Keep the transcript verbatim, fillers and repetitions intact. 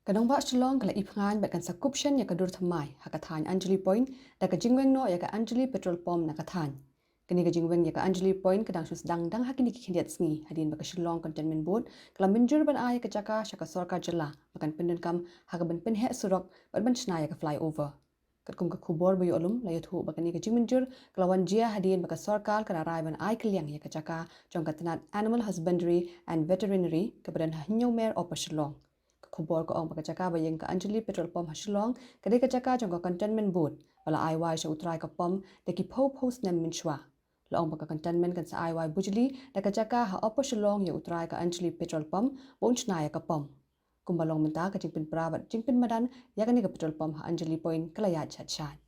Ka nongbah Shillong ka la iphngain bad kan sa kup shen ïa ka dur thymmai ha ka thaiñ Anjali Point da ka jingweng noh ïa ka Anjali Petrol Pump na ka thaiñ. Kane ka jingweng ïa ka Anjali Point ka dang shu sdang dang ha kine ki khyndiat sngi hadien ba ka Shillong Cantonment Board ka la mynjur ban ai ïa ka jaka sha ka sorkar jylla ba kan pyndonkam ha ka ban pynheh surok bad ban shna ïa ka flyover. Katkum ka khubor ba ïohlum, la ïathuh ba kane ka jingmynjur ka la wan jia hadien ba ka sorkar ka la rai ban ai kylliang ïa ka jaka jong ka tnat Animal Husbandry and Veterinary kaba don ha Hynñiewmer, Upper Shillong. Ka khubor ka ong ba ka jaka ba ïeng ka Anjali Petrol Pump ha Shillong ka dei ka jaka jong ka Cantonment Board ba la ai wai sha U Trai ka pump da ki phew phew snem mynshuwa. La ong ba ka Cantonment kan sa ai wai bujli da ka jaka ha Upper Shillong ïa U Trai ka Anjali Petrol Pump ba un shna ïa ka pump. Kumba long mynta, ka jingpynpra bad jingpynmadan ïa kane ka petrol pump ha Anjali Point ka la ïaid shat shat.